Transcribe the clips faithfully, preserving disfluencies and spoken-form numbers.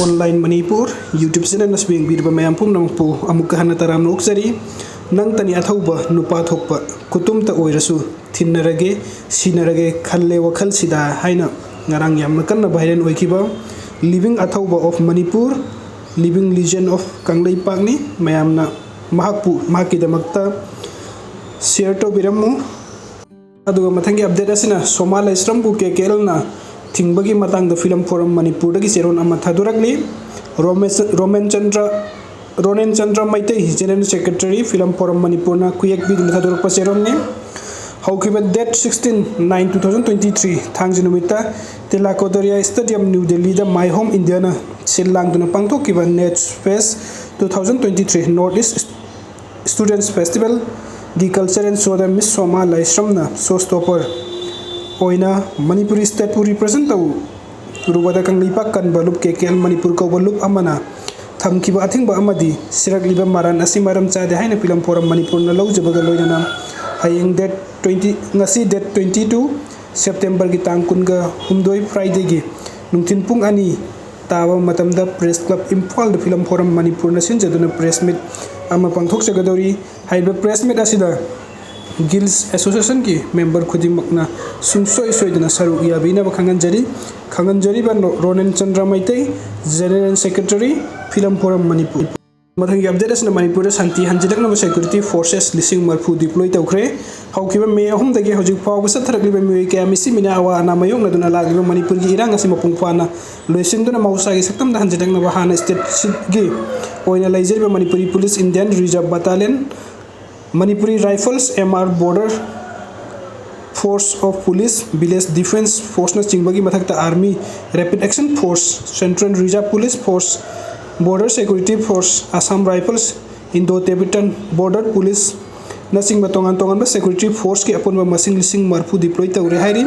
Online Manipur YouTube channel ꯑꯁꯤꯕꯨ ꯌꯦꯡꯕꯤꯔꯤꯕ ꯃꯌꯥꯝ ꯄꯨꯝꯅꯃꯛꯄꯨ ꯑꯃꯨꯛꯀ ꯍꯟꯅ ꯇꯔꯥꯝꯅ ꯑꯣꯛꯆꯔꯤ꯫ "ꯅꯪꯇꯅꯤ ꯑꯊꯧꯕ ꯅꯨꯄꯥ ꯊꯣꯛꯄ, ꯈꯨꯇꯨꯝꯇ ꯑꯣꯏꯔꯁꯨ ꯊꯤꯟꯅꯔꯒꯦ, ꯁꯤꯟꯅꯔꯒꯦ ꯈꯜꯂꯦ ꯋꯥꯈꯜꯁꯤꯗ" ꯍꯥꯏꯅ ꯉꯔꯥꯡ ꯌꯥꯝꯅ ꯀꯟꯅ viral ꯑꯣꯏꯈꯤꯕ living ꯑꯊꯧꯕ of Manipur, living legend of ꯀꯪꯂꯩꯄꯥꯛꯅꯤ꯫ ꯃꯌꯥꯝꯅ ꯃꯍꯥꯛꯄꯨ, ꯃꯍꯥꯛꯀꯤꯗꯃꯛꯇ share ꯇꯧꯕꯤꯔꯝꯃꯨ꯫ ꯑꯗꯨꯒ ꯃꯊꯪꯒꯤ update ꯑꯁꯤꯅ ꯁꯣꯃꯥ ꯂꯥꯏꯁ꯭ꯔꯝꯕꯨ ꯀꯦ ꯀꯦ ꯑꯦꯜꯅ ꯊꯤꯡꯕꯒꯤ ꯃꯇꯥꯡꯗ ꯐꯤꯂꯝ ꯐꯣꯔꯝ ꯃꯅꯤꯄꯨꯔꯗꯒꯤ ꯆꯦꯔꯣꯜ ꯑꯃ ꯊꯥꯗꯣꯔꯛꯂꯤ꯫ ꯔꯣꯃꯦꯁ-, Romen Chandra, Ronen Chandra Meitei, General Secretary, film forum ꯃꯅꯤꯄꯨꯔꯅ ꯀꯨꯌꯦꯛ ꯄꯤꯗꯨꯅ ꯊꯥꯗꯣꯔꯛꯄ ꯆꯦꯔꯣꯜꯅꯤ꯫ ꯍꯧꯈꯤꯕ date sixteen nine two thousand twenty three, ꯊꯥꯡꯖ ꯅꯨꯃꯤꯠꯇ ꯇꯤꯂꯥꯀꯣꯇꯔꯤꯌꯥ Stadium, New Delhiꯗ My Home Indiaꯅ ꯁꯤꯜ ꯂꯥꯡꯗꯨꯅ ꯄꯥꯡꯊꯣꯛꯈꯤꯕ Nets Fest two thousand twenty three North East Students Festivalꯒꯤ cultural showꯗ Miss ꯁꯣꯃꯥ ꯂꯥꯏꯁ꯭ꯔꯝꯅ showstopper ꯑꯣꯏꯅ ꯃꯅꯤꯄꯨꯔꯤ stateꯄꯨ represent ꯇꯧꯔꯨꯕꯗ ꯀꯪꯂꯩꯄꯥꯛ ꯀꯟꯕ ꯂꯨꯞ ꯀꯦ ꯀꯦ ꯑꯦꯜ ꯃꯅꯤꯄꯨꯔ ꯀꯧꯕ ꯂꯨꯞ ꯑꯃꯅ ꯊꯝꯈꯤꯕ ꯑꯊꯤꯡꯕ ꯑꯃꯗꯤ ꯁꯤꯔꯛꯂꯤꯕ ꯃꯔꯥꯟ ꯑꯁꯤ ꯃꯔꯝ ꯆꯥꯗꯦ ꯍꯥꯏꯅ ꯐꯤꯂꯝ ꯐꯣꯔꯝ ꯃꯅꯤꯄꯨꯔꯅ ꯂꯧꯖꯕꯒ ꯂꯣꯏꯅꯅ ꯍꯌꯦꯡ date twenty, ꯉꯁꯤ date twenty two Septemberꯒꯤ ꯇꯥꯡ ꯀꯨꯟꯒ ꯍꯨꯝꯗꯣꯏ Fridayꯒꯤ ꯅꯨꯡꯊꯤꯜ ꯄꯨꯡ ꯑꯅꯤ ꯇꯥꯕ ꯃꯇꯝꯗ Press Club ꯏꯝꯐꯥꯜꯗ ꯐꯤꯂꯝ ꯐꯣꯔꯝ ꯃꯅꯤꯄꯨꯔꯅ ꯁꯤꯟꯖꯗꯨꯅ press meet ꯑꯃ ꯄꯥꯡꯊꯣꯛꯆꯒꯗꯧꯔꯤ꯫ ꯍꯥꯏꯔꯤꯕ press meet ꯑꯁꯤꯗ Guilds Associationꯒꯤ member ꯈꯨꯗꯤꯡꯃꯛꯅ ꯁꯨꯡꯁꯣꯏ ꯁꯣꯏꯗꯅ ꯁꯔꯨꯛ ꯌꯥꯕꯤꯅꯕ ꯈꯪꯍꯟꯖꯔꯤ꯫ ꯈꯪꯍꯟꯖꯔꯤꯕ ꯅꯣ-, Ronen Chandra Meitei, General Secretary, film forum Manipur. ꯃꯊꯪꯒꯤ update ꯑꯁꯤꯅ ꯃꯅꯤꯄꯨꯔꯗ ꯁꯥꯟꯇꯤ ꯍꯟꯖꯤꯜꯂꯛꯅꯕ security forces ꯂꯤꯁꯤꯡ ꯃꯔꯤꯐꯨ deploy ꯇꯧꯈ꯭ꯔꯦ꯫ ꯍꯧꯈꯤꯕ May ꯑꯍꯨꯝꯗꯒꯤ ꯍꯧꯖꯤꯛ ꯐꯥꯎꯕ ꯆꯠꯊꯔꯛꯂꯤꯕ ꯃꯤꯑꯣꯏ ꯀꯌꯥ ꯃꯤꯁꯤ ꯃꯤꯅꯥ ꯑꯋꯥ ꯑꯅꯥ ꯃꯥꯌꯣꯛꯅꯗꯨꯅ ꯂꯥꯛꯂꯤꯕ ꯃꯅꯤꯄꯨꯔꯒꯤ ꯏꯔꯥꯡ ꯑꯁꯤ ꯃꯄꯨꯡ ꯐꯥꯅ ꯂꯣꯏꯁꯤꯟꯗꯨꯅ ꯃꯍꯧꯁꯥꯒꯤ ꯁꯛꯇꯝꯗ ꯍꯟꯖꯤꯜꯂꯛꯅꯕ ꯍꯥꯟꯅ stateꯁꯤꯒꯤ ꯑꯣꯏꯅ ꯂꯩꯖꯔꯤꯕ Manipuri police, Indian Reserve Battalion, Manipuri Rifles, M R, Border Force of Police, Village Defence Forceꯅꯆꯤꯡꯕꯒꯤ ꯃꯊꯛꯇ Army, Rapid Action Force, Central Reserve Police Force, Border Security Force, Assam Rifles, Indo-Tibetan Border Police ꯅꯆꯤꯡꯕ ꯇꯣꯉꯥꯟ ꯇꯣꯉꯥꯟꯕ security forceꯀꯤ ꯑꯄꯨꯟꯕ ꯃꯁꯤꯡ ꯂꯤꯁꯤꯡ ꯃꯔꯤꯐꯨ deploy ꯇꯧꯔꯦ ꯍꯥꯏꯔꯤ꯫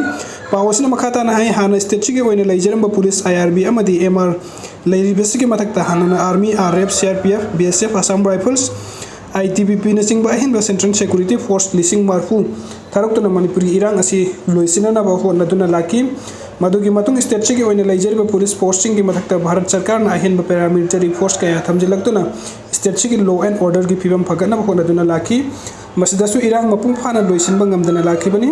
ꯄꯥꯎ ꯑꯁꯤꯅ ꯃꯈꯥ ꯇꯥꯅ ꯍꯥꯏ, ꯍꯥꯟꯅ stateꯁꯤꯒꯤ ꯑꯣꯏꯅ ꯂꯩꯖꯔꯝꯕ police, I R B ꯑꯃꯗꯤ M R ꯂꯩꯔꯤꯕꯁꯤꯒꯤ ꯃꯊꯛꯇ ꯍꯥꯟꯅꯅ Army, R R F, C R P F, B S F, Assam Rifles, ꯑꯥꯏ ꯇꯤ ꯕꯤ ꯄꯤꯅꯆꯤꯡꯕ ꯑꯍꯦꯟꯕ Central Security Force ꯂꯤꯁꯤꯡ ꯃꯔꯤꯐꯨ ꯊꯥꯔꯛꯇꯨꯅ ꯃꯅꯤꯄꯨꯔꯒꯤ ꯏꯔꯥꯡ ꯑꯁꯤ ꯂꯣꯏꯁꯤꯟꯅꯅꯕ ꯍꯣꯠꯅꯗꯨꯅ ꯂꯥꯛꯈꯤ꯫ ꯃꯗꯨꯒꯤ ꯃꯇꯨꯡ state ꯁꯤꯒꯤ ꯑꯣꯏꯅ ꯂꯩꯖꯔꯤꯕ police force ꯁꯤꯡꯒꯤ ꯃꯊꯛꯇ ꯚꯥꯔꯠ ꯁꯔꯀꯥꯔꯅ ꯑꯍꯦꯟꯕ paramilitary force ꯀꯌꯥ ꯊꯝꯖꯤꯜꯂꯛꯇꯨꯅ state ꯁꯤꯒꯤ law and order ꯒꯤ ꯐꯤꯕꯝ ꯐꯒꯠꯅꯕ ꯍꯣꯠꯅꯗꯨꯅ ꯂꯥꯛꯈꯤ꯫ ꯃꯁꯤꯗꯁꯨ ꯏꯔꯥꯡ ꯃꯄꯨꯡ ꯐꯥꯅ ꯂꯣꯏꯁꯤꯟꯕ ꯉꯝꯗꯅ ꯂꯥꯛꯈꯤꯕꯅꯤ꯫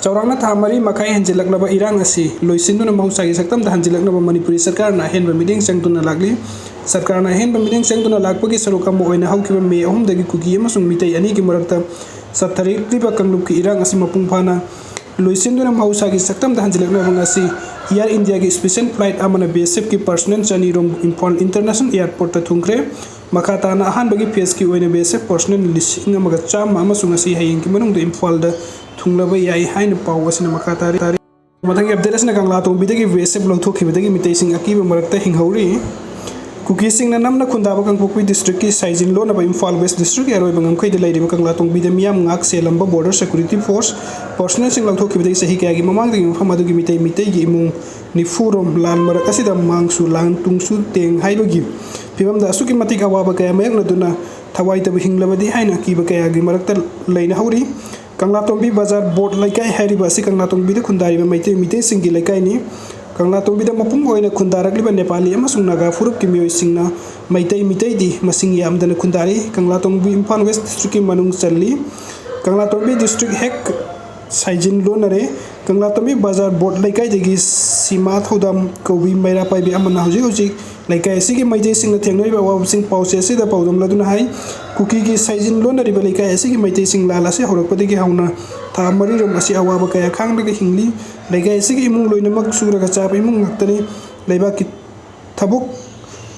ꯆꯥꯎꯔꯥꯛꯅ ꯊꯥ ꯃꯔꯤ ꯃꯈꯥꯏ ꯍꯦꯟꯖꯤꯜꯂꯛꯂꯕ ꯏꯔꯥꯡ ꯑꯁꯤ ꯂꯣꯏꯁꯤꯟꯗꯨꯅ ꯃꯍꯧꯁꯥꯒꯤ ꯁꯛꯇꯝꯗ ꯍꯟꯖꯤꯜꯂꯛꯅꯕ ꯃꯅꯤꯄꯨꯔꯤ ꯁꯔꯀꯥꯔꯅ ꯑꯍꯦꯟꯕ ꯃꯤꯠꯌꯦꯡ ꯆꯪꯗꯨꯅ ꯂꯥꯛꯂꯤ꯫ ꯁꯔꯀꯥꯔꯅ ꯑꯍꯦꯟꯕ ꯃꯤꯠꯌꯦꯡ ꯆꯪꯗꯨꯅ ꯂꯥꯛꯄꯒꯤ ꯁꯔꯨꯛ ꯑꯃ ꯑꯣꯏꯅ ꯍꯧꯈꯤꯕ ꯃꯦ ꯑꯍꯨꯝꯗꯒꯤ ꯀꯨꯀꯤ ꯑꯃꯁꯨꯡ ꯃꯤꯇꯩ ꯑꯅꯤꯒꯤ ꯃꯔꯛꯇ ꯆꯠꯊꯔꯛꯂꯤꯕ ꯀꯥꯡꯂꯨꯞꯀꯤ ꯏꯔꯥꯡ ꯑꯁꯤ ꯃꯄꯨꯡ ꯐꯥꯅ ꯂꯣꯏꯁꯤꯟꯗꯨꯅ ꯃꯍꯧꯁꯥꯒꯤ ꯁꯛꯇꯝꯗ ꯍꯟꯖꯤꯜꯂꯛꯅꯕ ꯉꯁꯤ Air India ꯒꯤ special flight ꯑꯃꯅ B S F ꯀꯤ personnel ꯆꯅꯤꯔꯣꯝ ꯏꯝꯐꯥꯜ International Airport ꯇ ꯊꯨꯡꯈ꯭ꯔꯦ꯫ ꯃꯈꯥ ꯇꯥꯅ ꯑꯍꯥꯟꯕꯒꯤ phase ꯀꯤ ꯑꯣꯏꯅ B S F personnel ꯂꯤꯁꯤꯡ ꯑꯃꯒ ꯆꯥꯝꯃ ꯑꯃꯁꯨ ꯉꯁꯤ ꯍꯌꯦꯡꯒꯤ ꯃꯅꯨꯡꯗ ꯏꯝꯐꯥꯜꯗ ꯊꯨꯡꯂꯕ ꯌꯥꯏ ꯍꯥꯏꯅ ꯄꯥꯎ ꯑꯁꯤꯅ ꯃꯈꯥ ꯇꯥꯔꯤ꯫ ꯃꯊꯪꯒꯤ update ꯑꯁꯤꯅ ꯀꯪꯂꯥꯇꯣꯡꯕꯤꯗꯒꯤ B S F ꯂꯧꯊꯣꯛꯈꯤꯕꯗꯒꯤ ꯃꯤꯇꯩꯁꯤꯡ ꯑꯀꯤꯕ ꯃꯔꯛꯇ ꯍꯤꯡꯍꯧꯔꯤ꯫ ꯀꯨꯀꯤꯁꯤꯡꯅ ꯅꯝꯅ ꯈꯨꯟꯗꯥꯕ ꯀꯥꯡꯄꯣꯛꯄꯤ district ꯀꯤ ꯁꯥꯏꯖꯤꯟ ꯂꯣꯟꯅꯕ ꯏꯝꯐꯥꯜ West district ꯀꯤ ꯑꯔꯣꯏꯕ ꯉꯝꯈꯩꯗ ꯂꯩꯔꯤꯕ ꯀꯪꯂꯥꯇꯣꯡꯕꯤꯗ ꯃꯤꯌꯥꯝ ꯉꯥꯛ ꯁꯦꯜꯂꯝꯕ border security force personnel ꯁꯤꯡ ꯂꯧꯊꯣꯛꯈꯤꯕꯗꯒꯤ ꯆꯍꯤ ꯀꯌꯥꯒꯤ ꯃꯃꯥꯡꯗꯒꯤ ꯃꯐꯝ ꯑꯗꯨꯒꯤ ꯃꯤꯇꯩ ꯃꯤꯇꯩꯒꯤ ꯏꯃꯨꯡ ꯅꯤꯐꯨ ꯔꯣꯝ ꯂꯥꯟ ꯃꯔꯛ ꯑꯁꯤꯗ ꯃꯥꯡꯁꯨ ꯂꯥꯟ ꯇꯨꯡꯁꯨ ꯇꯦꯡ ꯍꯥꯏꯕꯒꯤ ꯐꯤꯕꯝꯗ ꯑꯁꯨꯛꯀꯤ ꯃꯇꯤꯛ ꯑꯋꯥꯕ ꯀꯌꯥ ꯃꯥꯌꯣꯛꯅꯗꯨꯅ ꯊꯋꯥꯏꯇꯕꯨ ꯍꯤꯡꯂꯕꯗꯤ ꯍꯥꯏꯅ ꯑꯀꯤꯕ ꯀꯌꯥꯒꯤ ꯃꯔꯛꯇ ꯂꯩꯅꯍꯧꯔꯤ꯫ ꯀꯪꯂꯥꯇꯣꯡꯕꯤ ꯕꯖꯥꯔ ꯕꯣꯠ ꯂꯩꯀꯥꯏ ꯍꯥꯏꯔꯤꯕ ꯑꯁꯤ ꯀꯪꯂꯥꯇꯣꯡꯕꯤꯗ ꯈꯨꯟꯗꯥꯔꯤꯕ ꯃꯩꯇꯩ ꯃꯤꯇꯩꯁꯤꯡꯒꯤ ꯂꯩꯀꯥꯏꯅꯤ꯫ ꯀꯪꯂꯥꯇꯣꯡꯕꯤꯗ ꯃꯄꯨꯡ ꯑꯣꯏꯅ ꯈꯨꯟꯗꯥꯔꯛꯂꯤꯕ ꯅꯦꯄꯥꯂꯤ ꯑꯃꯁꯨꯡ ꯅꯥꯒꯥ ꯐꯨꯔꯨꯞꯀꯤ ꯃꯤꯑꯣꯏꯁꯤꯡꯅ ꯃꯩꯇꯩ ꯃꯤꯇꯩꯗꯤ ꯃꯁꯤꯡ ꯌꯥꯝꯗꯅ ꯈꯨꯟꯗꯥꯔꯤ꯫ ꯀꯪꯂꯥꯇꯣꯡꯕꯤ ꯏꯝꯐꯥꯜ West district ꯀꯤ ꯃꯅꯨꯡ ꯆꯜꯂꯤ꯫ ꯀꯪꯂꯥꯇꯣꯡꯕꯤ district ꯍꯦꯛ ꯁꯥꯏꯖꯤꯟ ꯂꯣꯟꯅꯔꯦ꯫ ꯀꯪꯂꯥꯇꯣꯡꯕꯤ ꯕꯖꯥꯔ ꯕꯣꯠ ꯂꯩꯀꯥꯏꯗꯒꯤ ꯁꯤꯃꯥ ꯊꯧꯗꯥꯝ ꯀꯧꯕꯤ ꯃꯩꯔꯥ ꯄꯥꯏꯕꯤ ꯑꯃꯅ ꯍꯧꯖꯤꯛ ꯍꯧꯖꯤꯛ ꯂꯩꯀꯥꯏ ꯑꯁꯤꯒꯤ ꯃꯩꯇꯩꯁꯤꯡꯅ ꯊꯦꯡꯅꯔꯤꯕ ꯑꯋꯥꯕꯁꯤꯡ ꯄꯥꯎꯆꯦ ꯑꯁꯤꯗ ꯄꯥꯎꯗꯝꯂꯗꯨꯅ ꯍꯥꯏ, ꯀꯨꯀꯤꯒꯤ ꯁꯥꯏꯖꯤꯟ ꯂꯣꯟꯅꯔꯤꯕ ꯂꯩꯀꯥꯏ ꯑꯁꯤꯒꯤ ꯃꯩꯇꯩꯁꯤꯡ ꯂꯥꯟ ꯑꯁꯤ ꯍꯧꯔꯛꯄꯗꯒꯤ ꯍꯧꯅ ꯊꯥ ꯃꯔꯤꯔꯣꯝ ꯑꯁꯤ ꯑꯋꯥꯕ ꯀꯌꯥ ꯈꯥꯡꯂꯒ ꯍꯤꯡꯂꯤ꯫ ꯂꯩꯀꯥꯏ ꯑꯁꯤꯒꯤ ꯏꯃꯨꯡ ꯂꯣꯏꯅꯃꯛ ꯁꯨꯔꯒ ꯆꯥꯕ ꯏꯃꯨꯡ ꯉꯥꯛꯇꯅꯤ꯫ ꯂꯩꯕꯥꯛꯀꯤ ꯊꯕꯛ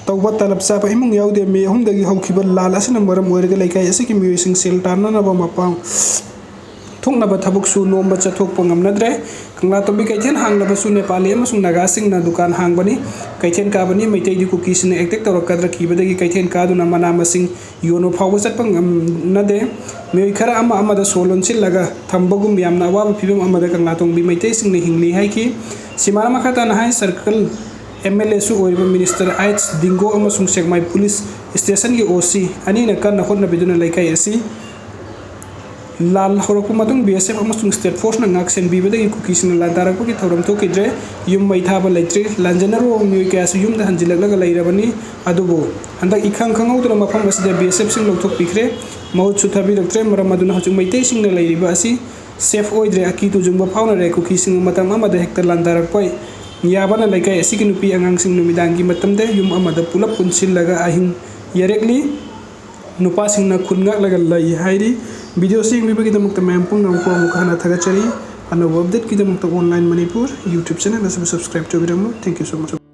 ꯇꯧꯕ ꯇꯂꯕ ꯆꯥꯕ ꯏꯃꯨꯡ ꯌꯥꯎꯗꯦ꯫ ꯃꯦ ꯑꯍꯨꯝꯗꯒꯤ ꯍꯧꯈꯤꯕ ꯂꯥꯟ ꯑꯁꯤꯅ ꯃꯔꯝ ꯑꯣꯏꯔꯒ ꯂꯩꯀꯥꯏ ꯑꯁꯤꯒꯤ ꯃꯤꯑꯣꯏꯁꯤꯡ ꯁꯦꯜ ꯇꯥꯟꯅꯅꯕ ꯃꯄꯥꯟ ꯊꯣꯛꯅꯕ ꯊꯕꯛꯁꯨ ꯅꯣꯝꯕ ꯆꯠꯊꯣꯛꯄ ꯉꯝꯅꯗ꯭ꯔꯦ꯫ ꯀꯪꯂꯥꯇꯣꯡꯕꯤ ꯀꯩꯊꯦꯜ ꯍꯥꯡꯂꯕꯁꯨ ꯅꯦꯄꯥꯂꯤ ꯑꯃꯁꯨꯡ ꯅꯥꯒꯥꯁꯤꯡꯅ ꯗꯨꯀꯥꯟ ꯍꯥꯡꯕꯅꯤ, ꯀꯩꯊꯦꯜ ꯀꯥꯕꯅꯤ꯫ ꯃꯩꯇꯩꯗꯤ ꯀꯨꯀꯤꯁꯤꯡꯅ attack ꯇꯧꯔꯛꯀꯗ꯭ꯔꯥ ꯀꯤꯕꯗꯒꯤ ꯀꯩꯊꯦꯜ ꯀꯥꯗꯨꯅ ꯃꯅꯥ ꯃꯁꯤꯡ ꯌꯣꯟꯕ ꯐꯥꯎꯕ ꯆꯠꯄ ꯉꯝꯅꯗꯦ꯫ ꯃꯤꯑꯣꯏ ꯈꯔ ꯑꯃ ꯑꯃꯗ ꯁꯣ ꯂꯣꯟꯁꯤꯜꯂꯒ ꯊꯝꯕꯒꯨꯝ ꯌꯥꯝꯅ ꯑꯋꯥꯕ ꯐꯤꯕꯝ ꯑꯃꯗ ꯀꯪꯂꯥꯇꯣꯡꯕꯤ ꯃꯩꯇꯩꯁꯤꯡꯅ ꯍꯤꯡꯂꯤ ꯍꯥꯏꯈꯤ꯫ ꯁꯤꯃꯥꯅ ꯃꯈꯥ ꯇꯥꯅ ꯍꯥꯏ, circle ꯑꯦꯝ ꯑꯦꯜ ꯑꯦꯁꯨ ꯑꯣꯏꯔꯤꯕ ꯃꯤꯅꯤꯁꯇꯔ ꯑꯩꯆ ꯗꯤꯡꯒꯣ ꯑꯃꯁꯨꯡ ꯁꯦꯛꯃꯥꯏ ꯄꯨꯂꯤꯁ ꯁ꯭ꯇꯦꯁꯟꯒꯤ ꯑꯣ ꯁꯤ ꯑꯅꯤꯅ ꯀꯟꯅ ꯍꯣꯠꯅꯕꯤꯗꯨꯅ ꯂꯩꯀꯥꯏ ꯑꯁꯤ ꯂꯥꯟ ꯍꯧꯔꯛꯄ ꯃꯇꯨꯡ ꯕꯤ ꯑꯦꯁ ꯑꯦꯐ ꯑꯃꯁꯨꯡ ꯁ꯭ꯇꯦꯠ ꯐꯣꯔꯁꯅ ꯉꯥꯛ ꯁꯦꯟꯕꯤꯕꯗꯒꯤ ꯀꯨꯀꯤꯁꯤꯡꯅ ꯂꯥꯟꯗꯥꯔꯛꯄꯒꯤ ꯊꯧꯔꯝ ꯊꯣꯛꯈꯤꯗ꯭ꯔꯦ꯫ ꯌꯨꯝ ꯃꯩ ꯊꯥꯕ ꯂꯩꯇ꯭ꯔꯦ꯫ ꯂꯥꯟꯖꯦꯟꯅꯔꯨꯕ ꯃꯤꯑꯣꯏ ꯀꯌꯥꯁꯨ ꯌꯨꯝꯗ ꯍꯟꯖꯤꯜꯂꯛꯂꯒ ꯂꯩꯔꯕꯅꯤ꯫ ꯑꯗꯨꯕꯨ ꯍꯟꯗꯛ ꯏꯈꯪ ꯈꯪꯍꯧꯗꯅ ꯃꯐꯝ ꯑꯁꯤꯗ ꯕꯤ ꯑꯦꯁ ꯑꯦꯐꯁꯤꯡ ꯂꯧꯊꯣꯛꯄꯤꯈ꯭ꯔꯦ꯫ ꯃꯍꯨꯠꯁꯨ ꯊꯥꯕꯤꯔꯛꯇ꯭ꯔꯦ꯫ ꯃꯔꯝ ꯑꯗꯨꯅ ꯍꯧꯖꯤꯛ ꯃꯩꯇꯩꯁꯤꯡꯅ ꯂꯩꯔꯤꯕ ꯑꯁꯤ ꯁꯦꯐ ꯑꯣꯏꯗ꯭ꯔꯦ꯫ ꯑꯀꯤ ꯇꯨꯖꯨꯡꯕ ꯐꯥꯎꯅꯔꯦ꯫ ꯀꯨꯀꯤꯁꯤꯡꯅ ꯃꯇꯝ ꯑꯃꯗ ꯍꯦꯛꯇ ꯂꯥꯟꯗꯥꯔꯛꯄ ꯌꯥꯕꯅ ꯂꯩꯀꯥꯏ ꯑꯁꯤꯒꯤ ꯅꯨꯄꯤ ꯑꯉꯥꯡꯁꯤꯡ ꯅꯨꯃꯤꯗꯥꯡꯒꯤ ꯃꯇꯝꯗ ꯌꯨꯝ ꯑꯃꯗ ꯄꯨꯂꯞ ꯄꯨꯟꯁꯤꯜꯂꯒ ꯑꯍꯤꯡ ꯌꯥꯔꯦꯛꯂꯤ꯫ ꯅꯨꯄꯥꯁꯤꯡꯅ ꯈꯨꯟ ꯉꯥꯛꯂꯒ ꯂꯩ ꯍꯥꯏꯔꯤ꯫ ꯚꯤꯗꯤꯑꯣꯁꯤ ꯌꯦꯡꯕꯤꯕꯒꯤꯗꯃꯛꯇ ꯃꯌꯥꯝ ꯄꯨꯝꯅꯃꯛꯄꯨ ꯑꯃꯨꯛ ꯍꯟꯅ ꯊꯥꯒꯠꯆꯔꯤ꯫ ꯑꯅꯧꯕ ꯑꯞꯗꯦꯠꯀꯤꯗꯃꯛꯇ Online Manipur YouTube channel ꯑꯁꯤꯕꯨ subscribe ꯇꯧꯕꯤꯔꯝꯃꯨ꯫ Thank you so much꯫